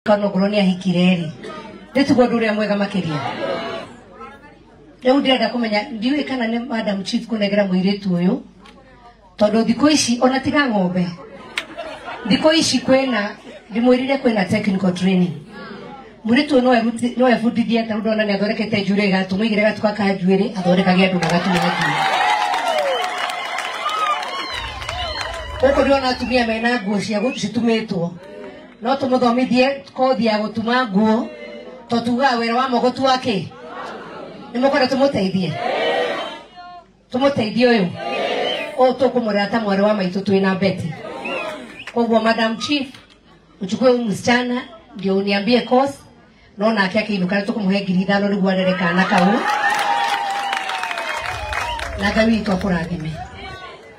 Kana ngorwo nĩ ahikire rĩ, ndĩtiguo ũndũ ũrĩa mwega makĩria. Rĩu ndĩrenda kũmenya, ndiũĩ kana nĩ Madam Chief kũnengera mũirĩtu ũyũ, tondũ thikũ ici ona tiga ng'ombe, thikũ ici kwĩna, ndĩmwĩrire kwĩna technical training. Mũirĩtu ũyũ no ebundithie, ta rĩu ndona nĩ athondekete njuĩrĩ gatũ, mũigĩre gatuka ka njuĩrĩ, athondekage andũ magatuma njuĩrĩ. Gũkũ ndĩrona atumia mena nguo cia citumĩtwo, no tũmũthomithie kothi ya gũtuma nguo, to tugaga wĩra wa moko tu wa kĩ? Nĩ mũkwenda tũmũteithie? Tũmũteithie ũyũ? Ũyũ tũkũmũrera ta mwarĩ wa maitũ twĩna Betty. Koguo Madam Chief, uchukue huyu msichana ndio uniambie course, no nake akĩinũka nĩ tũkũmũhe 5,000 nĩguo arere kana kau. Na Ngai witũ akũrathime.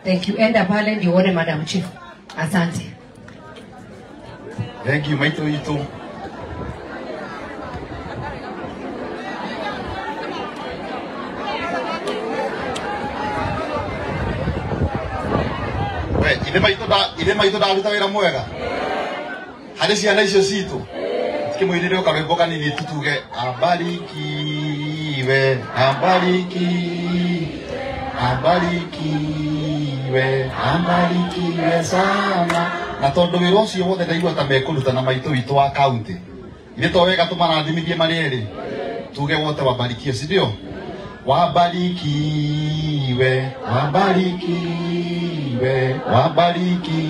Thank you. Enda pale ndio uone Madam Chief. Asante. Thank you maitũ witũ. We, ithe maitũ ndaruta wĩra mwega harĩ ciana icio citũ. Tikĩmũinĩre o karwĩmbo kanini tutuge abarikiwe, abariki, abarikiwe, abarikiwe sana. Na tondũ wĩra ũcio wothe ndaigua ta mekũruta na maitũ witũ wa county, ithe to wega tũmarathimithie marĩ erĩ, tuge wote wabarikiwe, si ndio? Wabarikiwe, wabarikiwe, wabariki,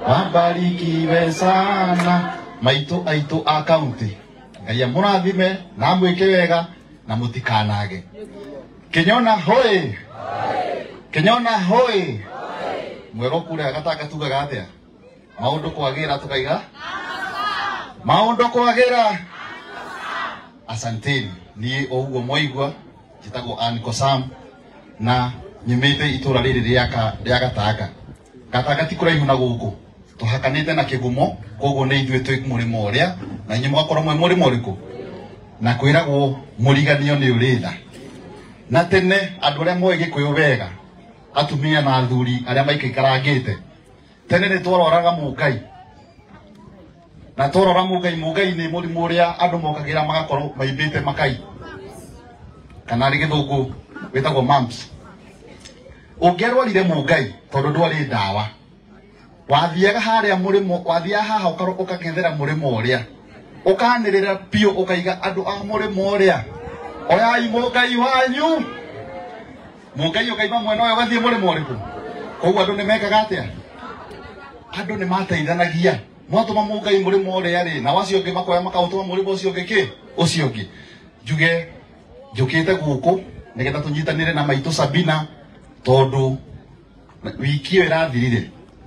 wabarikiwe sana. Maitũ aitũ a county, Ngai amũrathime na amwĩke wega na mũtikanage. Kinyona hoi, Kinyona hoi. Mwero kũrĩa Gatanga tugaga atĩa? Maũndũ kwagĩra tukaiga maũndũ kwagĩra. Asanteni. Niĩ o ũguo mwaigua njĩtagwo Ann Kosam na nyumĩte itũra rĩrĩ rĩa Gatanga. Gatanga ti kũraihu na gũkũ, tũhakanĩte na Kĩgumo, koguo nĩ ithuĩ twĩ mũrĩmo ũrĩa na inyuĩ mũgakorwo mwĩ mũrĩmo ũrĩkũ. Na kwĩragwo mũriganio nĩ ũrĩ tha. Na tene andũ arĩa moĩ Gĩkũyũ wega, atumia na athuri arĩa maikaikarangĩte, tene nĩ twaroraga mũngai. Na twarora mũngai, mũngai nĩ mũrimũ ũrĩa andũ mokagĩra magakorwo maimbĩte makai, kana arĩ gĩthũngũ wĩtagwo mumps. Ũngĩarwarire mũngai tondũ ndwarĩ ndawa, wathiaga harĩa mũrĩmo, wathiaga haha ũkang'ethera mũrĩmo ũrĩa, ũkanĩrĩra biũ ũkaiga andũ a mũrĩmo ũrĩa, oyai mũngai wanyu. Mũngai ũkaima mwena ũyũ ũgathiĩ mũrĩmo ũrĩkũ? Koguo andũ nĩ mekaga atĩa? Andũ nĩ mateithanagia. Mwatũma mũngai mũrĩmo ũrĩa rĩ, nao acio angĩ makoya makaũtũma mũrĩmo ũcio ũngĩ kĩ? Ũcio ũngĩ. Njuge njũkĩte gũkũ nĩgetha tũnyitanĩre na maitũ Sabina, tondũ wiki ĩyo ĩrathirire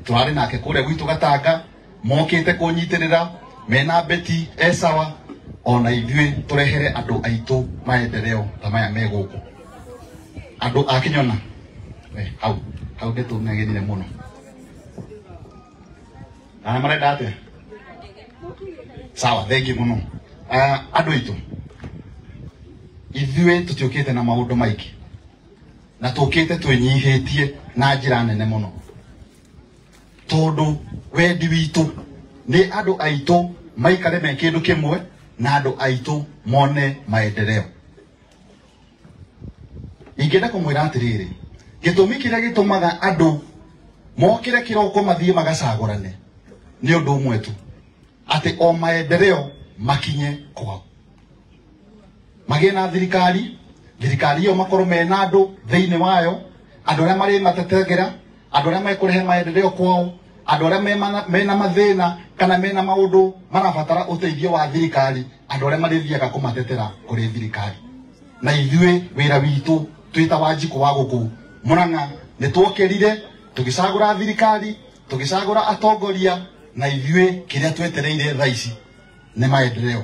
tũrarĩ nake kũrĩa gwitũ Gatanga, mokĩte kũnyitĩrĩra mena Betty esawa, ona ithuĩ tũrehere andũ aitũ maendeleo ta maya me gũkũ. Andũ a Kinyona, hau hau nĩ tũnegenire mũno. Na marenda atĩa? Sawa, thank you mũno. Andũ aitũ, ithuĩ tũtiũkĩte na maũndũ maingĩ, na tũkĩte twĩnyihĩtie na njĩra nene mũno, tondũ wendi witũ nĩ andũ aitũ maikare me kĩndũ kĩmwe na andũ aitũ mone maendeleo. Ingĩenda kũmwĩra atĩrĩrĩ, gĩtũmi kĩrĩa gĩtũmaga andũ mokĩre kĩroko mathiĩ magacagũrane nĩ ũndũ ũmwe tu, atĩ o maendeleo makinye kwao, magĩe na thirikari, thirikari ĩyo makorwo mena andũ thĩinĩ wayo, andũ arĩa marĩ matetagĩra, andũ arĩa mekũrehe maendeleo kwao, andũ arĩa mena mathĩna kana mena maũndũ marabatara ũteithio wa thirikari, andũ arĩa marĩthiaga kũmatetera kũrĩ thirikari. Na ithuĩ wĩra witũ twĩ ta Wanjikũ wa gũkũ Mũrang'a nĩ twokĩrire tũgĩcagũra thirikari, tũgĩcagũra atongoria, na ithuĩ kĩrĩa twetereire thaa ici nĩ maendeleo.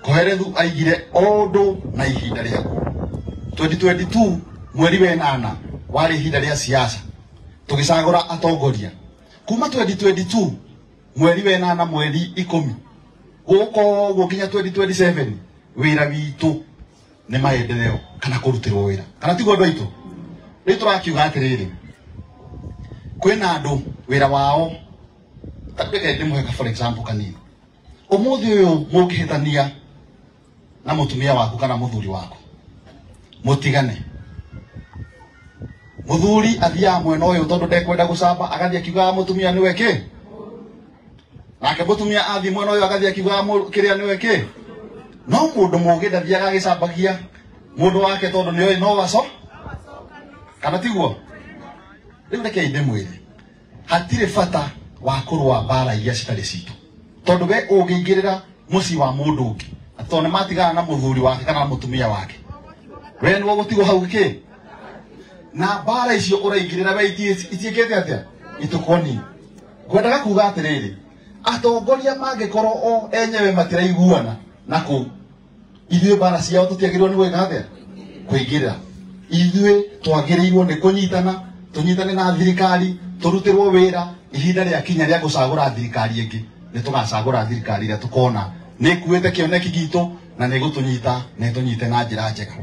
Koherethu aigire o ũndũ na ihinda rĩaguo. 2022 mweri wa ĩnana warĩ ihinda rĩa siasa, tũgĩcagũra atongoria. Kuma 2022 mweri wa ĩnana mweri 10 gũka ũguo nginya 2027 wĩra witũ nĩ maendeleo kana kũrutĩrwo wĩra, kana tiguo andũ aitũ? Rĩu tũrakiuga atĩrĩrĩ, kwĩna andũ wĩra wao, ta reke ndĩmũhe for example kanini. Umuthi uyu mungihitania na mutumia waku kana muthuri waku mutigane. Muthuri athiaga mwena uyu tondu ndekwenda gucamba agathie akiugaga mutumia niwe ki, nake mutumia athie mwena uyu agathie akiugaga kiria niwe ki. No mundu mugi ndathiaga agicambagia mundu wake tondu nioi no waco kana tiguo. Riu rekei ndimwire hatire bata wa kurua mbara iria citari citu, tondu we ungiingirira mucii wa mundu ungi tondu matigana na muthuri wake kana mutumia wake, we niwe ugutigwo hau ki na mbara icio uraingirira we itiikite atia itukoni. Ngwendaga kuga atiriri, atongoria mangikorwo o enyewe matiraiguana na kuu, ithuĩ mbara ciao tutiagĩrĩirwo nĩ gwĩka atĩa kũingĩrĩra. Ithuĩ twagĩrĩirwo nĩ kũnyitana, tũnyitane na thirikari, tũrutĩrwo wĩra. Ihinda rĩa kinya rĩa gũcagũra thirikari ĩngĩ, nĩ tũgacagũra thirikari ĩrĩa tũkona nĩ ĩkuĩte kĩoneki gitũ na nĩ ĩgũtũnyita na ĩtũnyite na njĩra njega.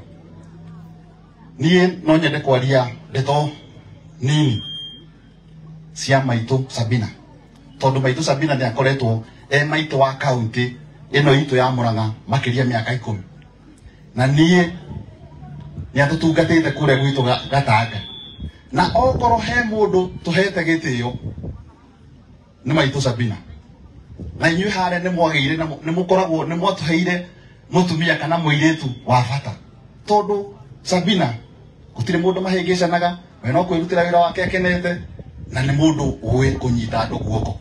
Niĩ no nyende kwaria ndeto nini cia maitũ Sabina, tondu maitũ Sabina nĩ akoretwo e maitũ wa kaunti ĩno itũ ya Murang'a makĩria mĩaka 10, na niĩ nĩ atũtungatĩte kũrĩa gwitũ Gatanga, na okorwo he mũndũ tũhete gĩtĩo nĩ maitũ Sabina. Na inyuĩ harĩa nĩ mwagĩire na nĩ mũkoragwo nĩ mwatũheire mũtumia kana mũirĩtu wa bata, tondu Sabina gũtirĩ mũndũ mahĩngĩcanaga, we no kwĩrutĩra wĩra wake akenete, na nĩ mũndũ ũĩ kũnyita andũ guoko.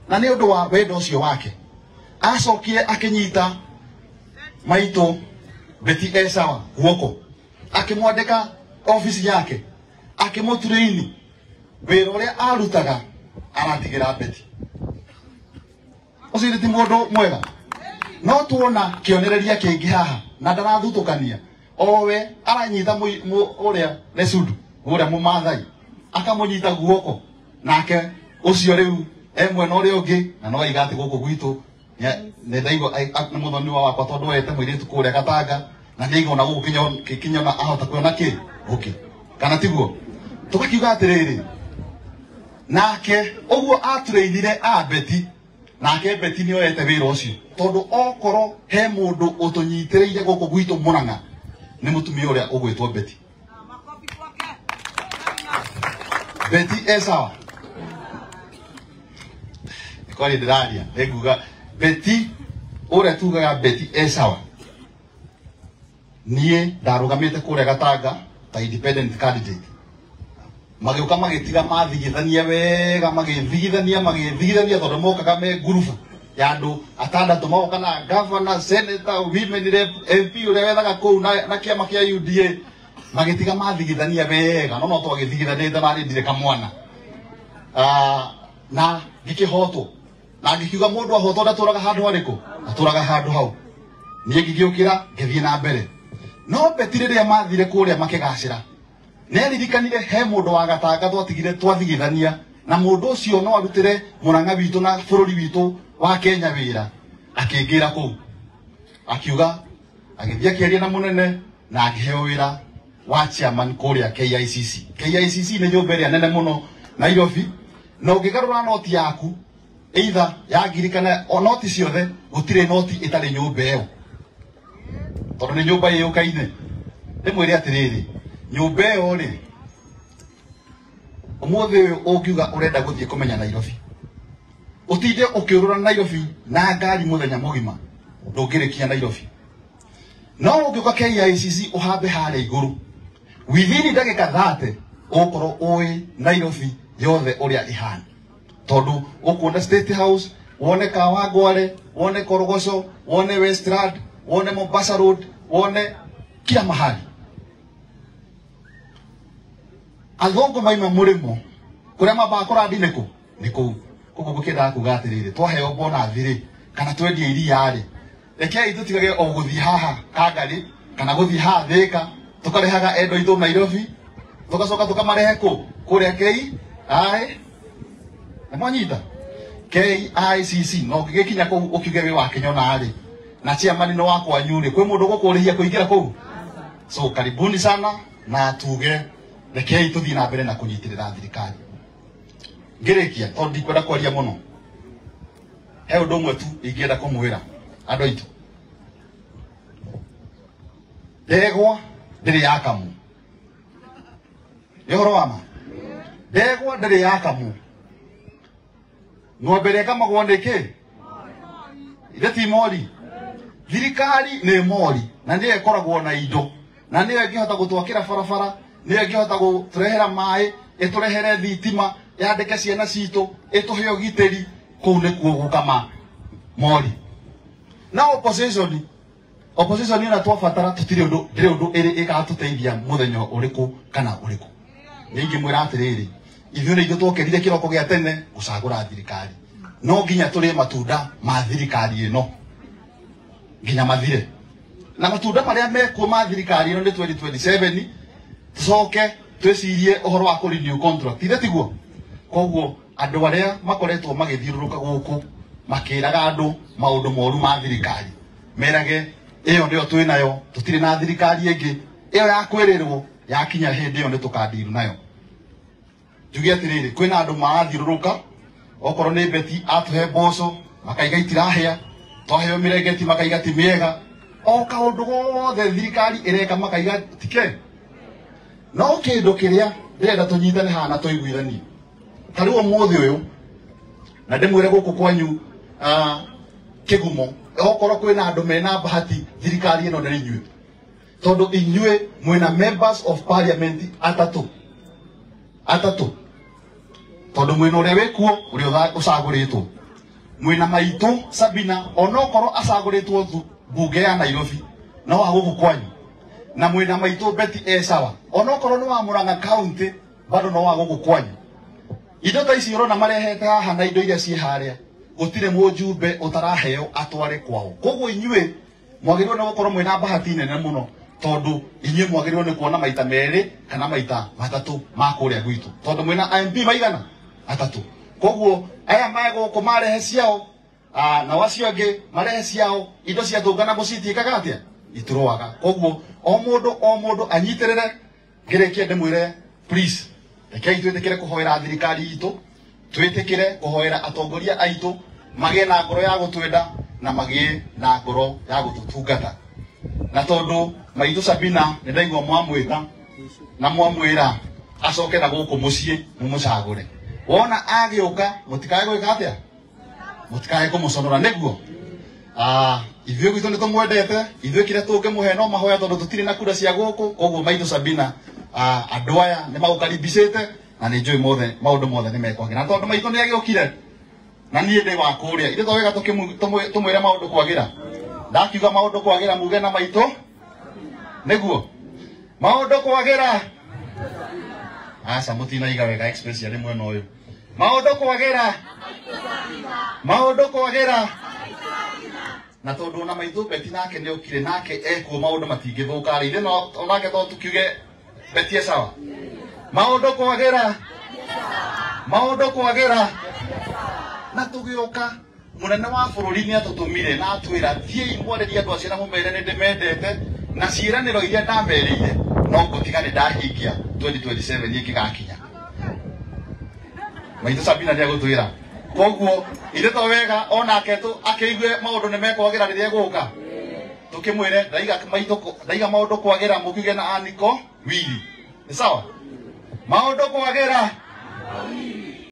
Na nĩ ũndũ wa wendo ũcio wake acokire akĩnyita maitũ Betty Esawa guoko, akĩmwandĩka ofici yake, akĩmũturaini wĩra ũrĩa arutaga aratigĩra Betty. Ũcio ti mũndũ mwega. No tuona kĩonereria kĩngĩ haha na ndarathutũkania, owe aranyita ũrĩa Lesudu ũrĩa mũmathai akamũnyita guoko, nake ũcio rĩu e mwena ũrĩa ũngĩ, na no aiga atĩ gũkũ gwitũ nĩ ndaigua nĩ mũthoni wakwa tondu wete mũirĩtu kũrĩa Gatanga, na nĩ aigona gũkũ kinyona ahota kuona kĩ ũkĩ kana tiguo. Tũgakiuga atĩrĩrĩ, nake ũguo atũrĩinire a Betty, nake Betty nĩ oete wĩra ũcio, tondu okorwo he mũndũ ũtũnyitĩrĩire gũkũ gwitũ Murang'a nĩ mũtumia ũrĩa ũgwĩtwo Betty. Betty Esawa kwari ndĩraria nĩnguga Betty ũrĩa tugaga Betty Esawa, niĩ ndarũgamĩte kũrĩa Gatanga ta independent candidate, magĩũka magĩtiga mathigithania wega, magĩthigithania tondũ mokaga me ngurubu ya andũ atandatũ, magoka na governor, senator, women rep, MP ũrĩa wethaga kũu na kĩama kĩa UDA, magĩtiga mathigithania wega, no no twagĩthigithanĩte narĩ ndirĩ kamwana na ngĩkĩhotwo, na ngĩkiuga mũndũ ahotwo ndatũraga handũ harĩkũ, atũraga handũ hau. Niĩ ngĩgĩũkĩra ngĩthiĩ na mbere. No Betty rĩrĩa mathire kũrĩa makĩgacĩra, nĩaririkanire he mũndũ wa Gatanga twatigire twathigithania, na mũndũ ũcio no arutĩre Murang'a witũ na bũrũri witũ wa Kenya wĩra. Akĩingĩra kũu akiuga, agĩthiĩ akĩaria na mũnene na akĩheo wĩra wa chairman kũrĩa KICC. KICC nĩ nyũmba ĩrĩa nene mũno Nairobi, na ũngĩgarũra noti yaku either ya ngiri kana o noti ciothe, gũtirĩ noti ĩtarĩ nyũmba ĩyo, tondũ nĩ nyũmba ĩyũkaine. Ndĩmwĩre atĩrĩrĩ, nyũmba ĩyo rĩ, ũmũthĩ ũyũ ũngiuga ũrenda gũthiĩ kũmenya Nairobi, ũtinde ũkĩũrũra Nairobi na ngari mũthenya mũgima, ndũngĩrĩkia Nairobi. No ũngĩũka KICC ũhambe harĩa igũrũ, within ndagĩka 30 ũgũkorwo ũĩ Nairobi yothe ũrĩa ĩhana, tondu ũkuona State House, wone Kawangware, wone Korogocho, wone Westland, wone Mombasa Road, wone kila mahali. Athũngũ maima mũrĩmo kũrĩa mambaga kũrandi nĩkũ nĩ kũu. Koguo ngũkĩendaga kuga atĩrĩrĩ, twaheo bonathi rĩ kana twendie iria rĩ, rekei tũtigage o gũthiĩ haha Kangarĩ kana gũthiĩ haha Thĩka, tũkarehaga endo aitũ Nairobi, tũgacoka tũkamarehe kũ kũrĩa KI nĩ mwanyita KICC. No ũngĩgĩkinya kũu ũkiuge wĩ wa Kĩnyona rĩ, na chairman nĩ wa kwanyu rĩ, kwĩ mũndũ ũgũkũrĩhia kũingĩra kũu? So karibuni sana, na tuge rekei tũthiĩ na mbere na kũnyitĩrĩra thirikari. Ngĩrĩkia, tondũ ndikwenda kwaria mũno, He ũndũ ũmwe tu ingĩenda kũmwĩra andũ aitũ, ndegwa ndĩrĩ yakamu. Nĩ ũhoro wa ma, ndegwa ndĩrĩ yakamu. Ng'ombe ĩrĩa ĩkamagwo nĩ kĩ? Ithe ti mori. Thirikari nĩ mori na nĩyo ĩkoragwo na indo, na nĩyo ĩngĩhota gũtwakĩra barabara, nĩyo ĩngĩhota gũtũrehera maĩ, ĩtũrehere thitima, yandĩke ciana citũ, ĩtũhe ũgitĩri. Kũu nĩkuo gũkama mori. Na opposition ĩna twabatara tũtirĩ ũndũ, ndĩrĩ ũndũ ĩrĩ ĩgatũteithia mũthenya ũrĩkũ kana ũrĩkũ. Nĩ ingĩmwĩra atĩrĩrĩ, ithuĩ nĩ ithuĩ twokĩrire kĩroko gĩa tene gũcagũra thirikari, no nginya tũrĩe matunda ma thirikari ĩno nginya mathire. Na matunda marĩa mekuo ma thirikari ĩno nĩ 2027, tucoke twĩcirie ũhoro wa kũ renew contract, ithe tiguo? Koguo andũ arĩa makoretwo magĩthiũrũrũka gũkũ makĩraga andũ maũndũ moru ma thirikari, merage ĩyo nĩyo twĩ nayo, tũtirĩ na thirikari ĩngĩ, ĩyo ya kwĩrĩrwo yakinya hĩndĩ ĩyo nĩ tũkandiru nayo. Njuge atĩrĩrĩ, kwĩna andũ marathiũrũrũka, okorwo nĩ Beti atũhe mboco makaiga itirahĩa, twaheo mĩrengeti makaiga ti mĩega, o kaũndũ gothe thirikari ĩreka makaiga tike. No kĩndũ kĩrĩa ndĩrenda tũnyitane haha na tũiguithanie, ta rĩu ũmũthĩ ũyũ, na ndĩmwĩre gũkũ kwanyu Kĩgumo, okorwo kwĩna andũ mena bahati thirikari ĩno nĩ inyuĩ, tondũ inyuĩ mwĩna members of parliament atatũ, tondũ mwĩna ũrĩa wĩkuo ũrĩa ũcagũrĩtwo, mwĩna maitũ Sabina onokorwo acagũrĩtwo mbunge ya Nairobi no wa gũkũ kwanyu, na mwĩna maitũ Betty Esawa onokorwo nĩ wa Murang'a county bado no wa gũkũ kwanyu. Indo ta ici ũrona marehete haha na indo iria ciĩ harĩa, gũtirĩ mũjumbe ũtaraheo atware kwao. Koguo inyuĩ mwagĩrĩirwo nĩ gũkorwo mwĩna bahati nene mũno, tondũ inyuĩ mwagĩrĩirwo nĩ kuona maita merĩ kana maita matatũ ma kũrĩa gwitũ, tondũ mwĩna MP maigana atatũ. Koguo aya mae gũkũ marehe ciao, na wacio angĩ marehe ciao, indo ciathũngana mũcitiĩkaga atĩa? Itũrũaga. Koguo o mũndũ anyitĩrĩre. Ngĩrĩkia ndĩmwĩre please, rekei twĩtĩkĩre kũhoera thirikari itũ, twĩtĩkĩre kũhoera atongoria aitũ magĩe na ngoro ya gũtwenda na magĩe na ngoro ya gũtũtungata. Na tondũ maitũ Sabina nĩ ndaigua mwamwĩta na mwamwĩra acoke na gũkũ mũciĩ mũmũcagũre, wona agĩũka mũtikae gwĩka atĩa? Mũtikae kũmũconora, nĩguo? Ithuĩ gwitũ nĩ tũmwendete, ithuĩ kĩrĩa tũngĩmũhe no mahoya tondũ tũtirĩ na kura cia gũkũ. Koguo maitũ Sabina, andũ aya nĩ magũkaribicĩte na nĩ njũĩ mothe maũndũ mothe nĩ mekwagĩra. Na tondũ maitũ nĩ agĩũkire na niĩ ndĩ wa kũrĩa, ithuĩ to wega tũmwĩre maũndũ kwagĩra. Ndakiuga maũndũ kwagĩra muge na maitũ, nĩguo maũndũ kwagĩra. Aca mũtinaiga wega especially mwena ũyũ. Maũndũ kwagĩra, maũndũ kwagĩra. Na tondũ ona maitũ Betty nake nĩ okire nake ekuo maũndũ matingĩthũka rĩ, ithe no onake to tukiuge Betty e sawa. Maũndũ kwagĩra, maũndũ kwagĩra. Na tũgĩũka mũnene wa bũrũri nĩ atũtũmire na atwĩra thiĩi mwarĩrie andũ acio na mũmere nĩ ndĩmendete na ciĩranĩro iria ndamerĩire no ngũtiga nĩ ndahingia 2027 ĩngĩgakinya. Maitũ Sabina nĩ agũtwĩra. Koguo ithe to wega onake tu akĩigue maũndũ nĩ mekwagĩra rĩrĩa egũka, tũkĩmwĩre ndaiga maitũ ndaiga maũndũ kwagĩra mũkiuge na Aniko Wili. Nĩ sawa? Maũndũ kwagĩra.